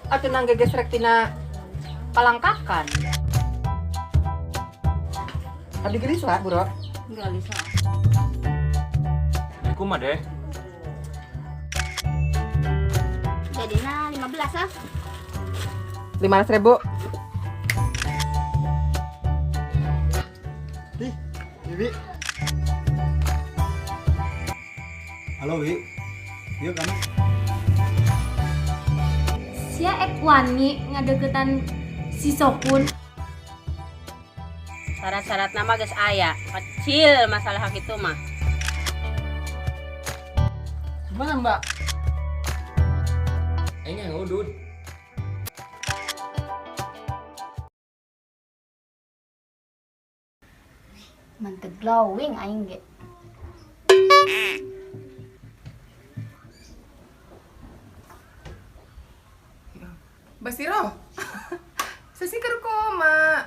Atuh nang gegesrek tina palangkakan. Abdi gelis lah, Bro. Gelis lah. Kumaha deh? Jadina 15 ah. 500.000. Ih, Bibi. Halo, Wi. Yuk kamu. Sia ek wani ngadeukeutan si Sopun. Syarat-syarat nama geus aya, kecil masalah hak itu mah. Gimana, Mbak? Aing yang udud. Mantep glowing aing ge. Basiro. Sesi keur koma.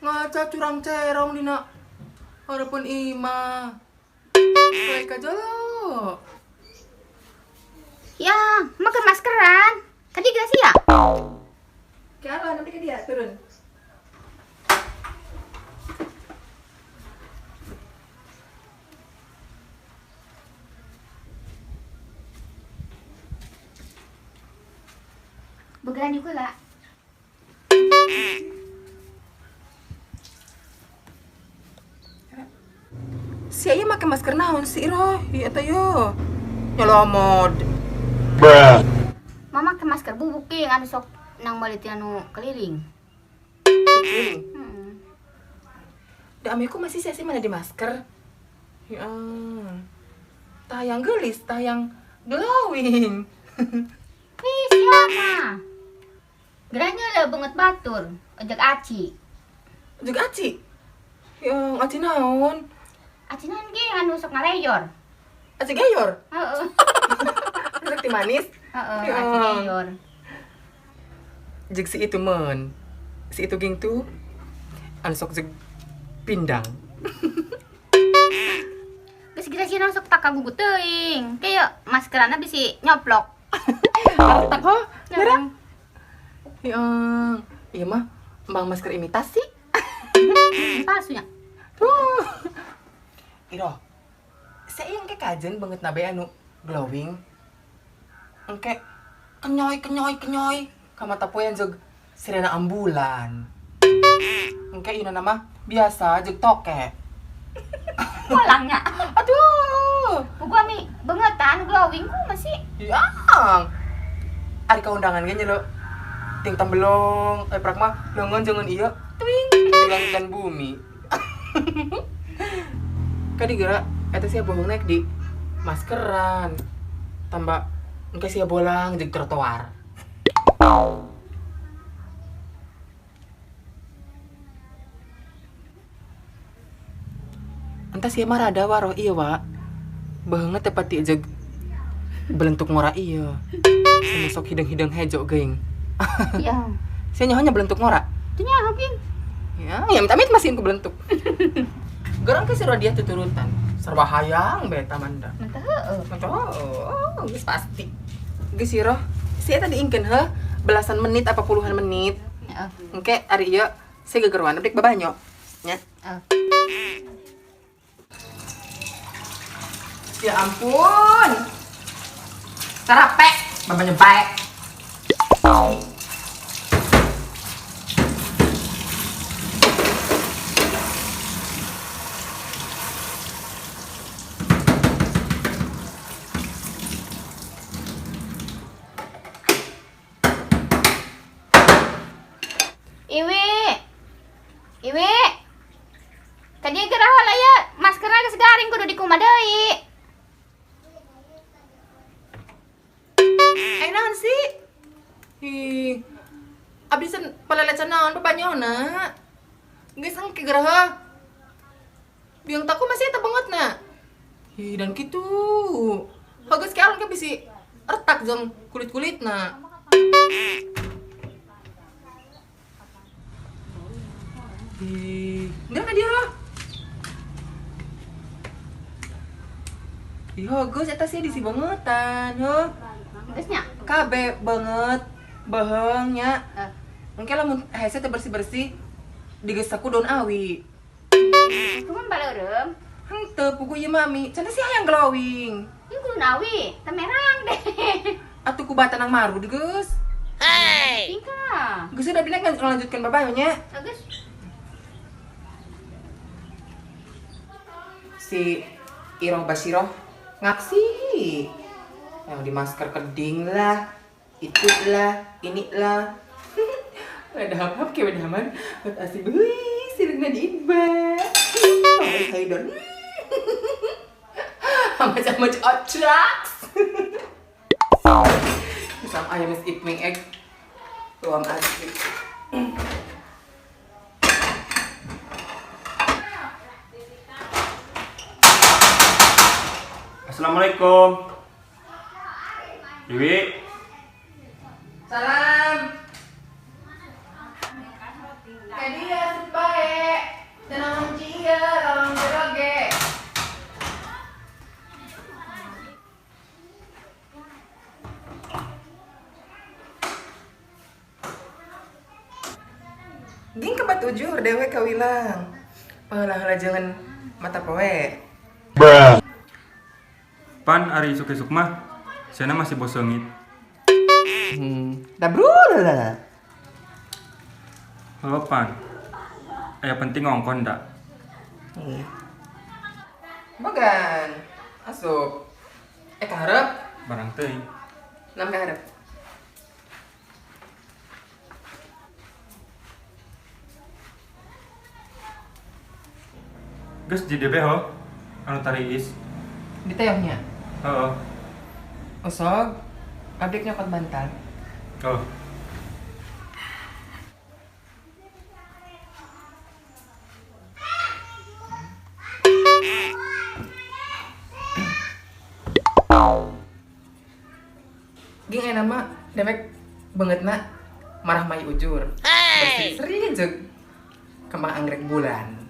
Ngaca curang cerong dina harapan ima. Baik aja lo. Ya, make maskeran. Tadi gak sih ya? Kira nanti ke dia turun. Begeran juga lah. Si aya make masker naon sih, Roh? Iya teh yo. Nyolomod. Bruh. Mama make masker bubuk ge anu sok nang balik anu keliling. Keliling. Heeh. Da amiku masih sih mana di masker. Ya. Tayang gelis, tayang glowing. Ih, siapa? Geranya lah banget batur, ojek aci. Ojek aci? Ya, aci naon? Aci naon ge anu sok ngaleyor. Aci gayor? Heeh. Ojek ti manis? Heeh, Ya. aci gayor. Jek si itu men. Si itu ging tuh anu sok jek pindang. Geus geura sih sok tak kagugu teuing. Kayak maskerana bisi nyoplok. Artak ho, geura. Ya, iya mah embang masker imitasi. Palsunya. Tuh. Iro, saya yang ke kajen banget nabe anu glowing. Engke kenyoy kenyoy kenyoy kamata poean jeung sirena ambulan. Engke ieu nama biasa jeung toke. Polangnya. Aduh. Buku ami bengetan glowing ku masih. Yang. Ari kaundangan ge nyelo. Ting tambelong, prak mah leungeun jeung ieu twing di langit dan bumi. Kadi geura eta sia bohong naik di maskeran. Tambah engke sia bolang jeung trotoar. Entah sia mah rada waroh ieu wa. Beungeut teh pati jeung belentuk ngora ieu. Sama sok hidung-hidung hejo geuing. Iya. Sia nyahonya belentuk ngora. Teu nyaho geuing. Ya, ya amit-amit masih ku belentuk. Gerang ke si Rodia tuturutan. Sarwa hayang beta manda. Mentah heueuh. Mentah heueuh, geus pasti. Geus si Roh, si eta diingkeun heuh belasan menit apa puluhan menit. Heeh. Engke ari ieu si gegeruan abdi babanyo. Nya. Heeh. Ya ampun. Sarape, babanyo bae. Iwi. Iwi. Tadi gerah lah ya, maskerna geus garing kudu dikumaha deui. Naon sih? Ih. Abdi sen palelecan naon babanyona? Geus engke gerah. Biang taku masih eta banget na. Ih, dan kitu. Geus ke alon ke bisi retak jeung kulit-kulitna. Ih, enggak ka dia loh. Ih, geus eta sih disi bangetan, heuh. Geus nya. Kabeh banget beheung nya. Engke lamun hese teh bersih-bersih digesak ku daun awi. Kumaha baleureum? Henteu pugu ieu mami, cenah sih hayang glowing. Ieu ku daun awi, teh merang deh. Atuh ku batanang marud geus. Hey. Tingkah. Geus udah abdi lanjutkeun babayo nya. Geus. Si Iroh Basiroh ngaksi. Yang di masker keding lah, itu lah, ini lah. Ada apa kayak bedaman, buat asih beli, sirena diiba. Haidon. Macam-macam otrucks. Sama ayam is eating egg. Tuam asli. Assalamualaikum. Iwi. Salam. Kadia sepae. Tenang cia, lawang jeroge. Ging kebat ujur dewe kawilang. Pangalah-hala jangan mata poe. Bruh. Pan ari isuk-isuk mah sana masih bosongit. Dabrul lah. Halo pan. Aya penting ngongkon dak. Bogan. Asup. Kaharep. Barang teuing. Nam kaharep. Geus JDB ho. Anu tariis. Diteohnya. Heeh. Osog, abdi nyokot bantal. Oh. Ging enak mah dewek banget nak marah mai ujur. Hey. Berseri jeung kembang anggrek bulan.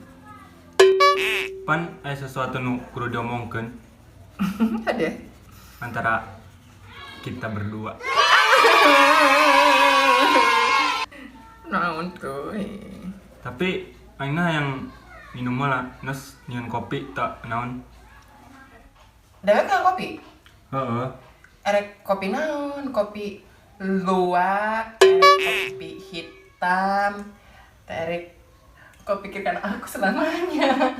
Pan aya sesuatu nu kudu diomongkeun. Ada. Antara kita berdua. Naon tuh. Tapi aingna yang minum malah nes nyian kopi tak naon. Dewek kan kopi? Heeh. Erek kopi naon? Kopi luwak, erek kopi hitam, erek kau pikirkan aku selamanya.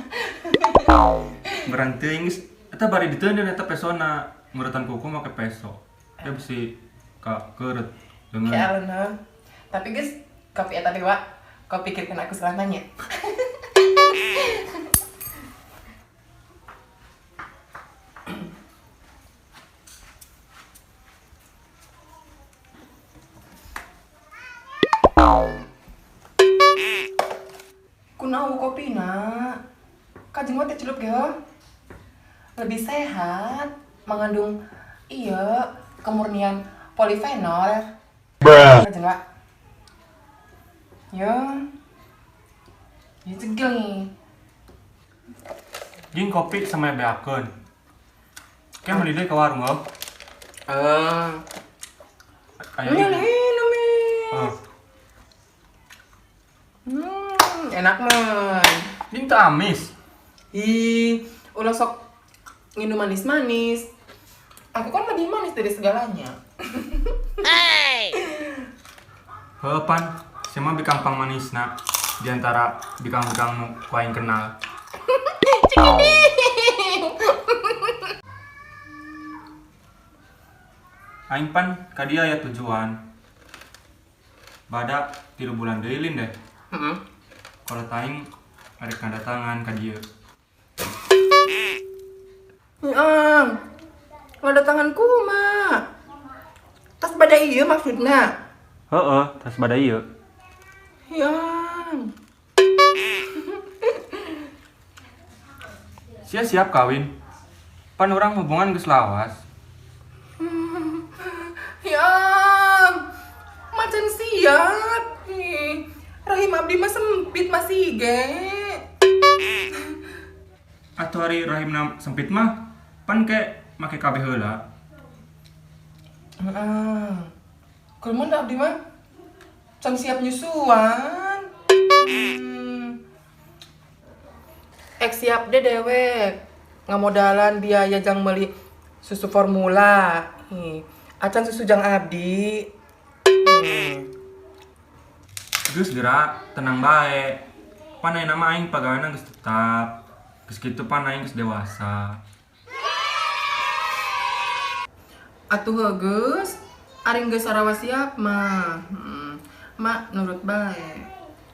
Berhenti geus eta bari diteun eta pesona ngurutan kuku make peso. Dia besi ka keureut dengan. Kayak tapi guys, kopi eta dewa, kau pikirkan aku selamanya. Kunaon kopi na? Kajeng teh celup ge. Lebih sehat, mengandung iya kemurnian polifenol. Bruh. Kajeng wa. Yo. Ya cegel nih. Jeung kopi sama beakeun. Kayak meuli deui ka warung heuh. Aya minum. Enak mah. Ini teu amis. Ih, ulah sok minum manis-manis. Aku kan lebih manis dari segalanya. Hey. Heuh pan, sia mah bikang pangmanisna di antara bikang-bikang nu ku aing kenal. Cikiding. Aing pan ka dieu aya tujuan. Bada 3 bulan deui lin deh. Heeh. Kalau aing arek ngadatangan ka dieu. Heeh. Ngadatangan kumaha? Tas badai ieu maksudna? Heeh, tas badai ieu. Yang. Sia siap kawin. Pan urang hubungan geus lawas. Yang. Macan siap. Rahim abdi mah sempit masih ge. Atuh ari rahimna sempit mah pan ke make kabeh heula. Heeh. Kumaha da abdi mah can siap nyusuan. Ek siap deh dewek. Ngamodalan biaya jang meuli susu formula. Hi. Acan susu jang abdi. Geus geura, tenang bae. Pan ayeuna mah aing pagaweana geus tetap. Geus kitu pan aing geus dewasa. Atuh heuh geus, ari geus sarawa siap mah. Mak nurut bae.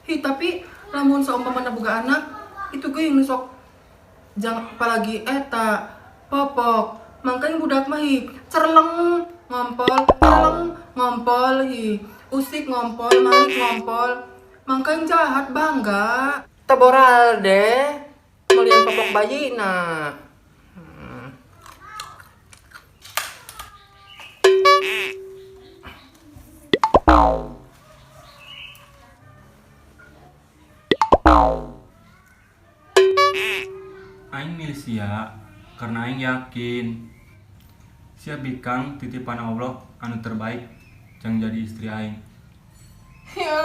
Hi, tapi lamun saumpamana boga anak, itu ge nu sok jang apalagi eta popok. Mangkanya budak mah hi cerleng ngompol, cerleng ngompol hi. Usik ngompol, malik ngompol. Mangkanya jahat bangga. Teboral deh. Melian popok bayi nah. Aing milih sia karena aing yakin sia bikang titipan Allah anu terbaik jang jadi istri aing. Ya.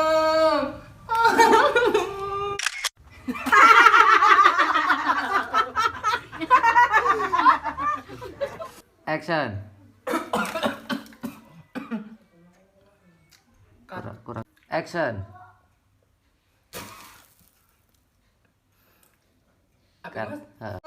Action. Cut. Kurang, kurang. Action. Apa, Cut. Mas? Heeh.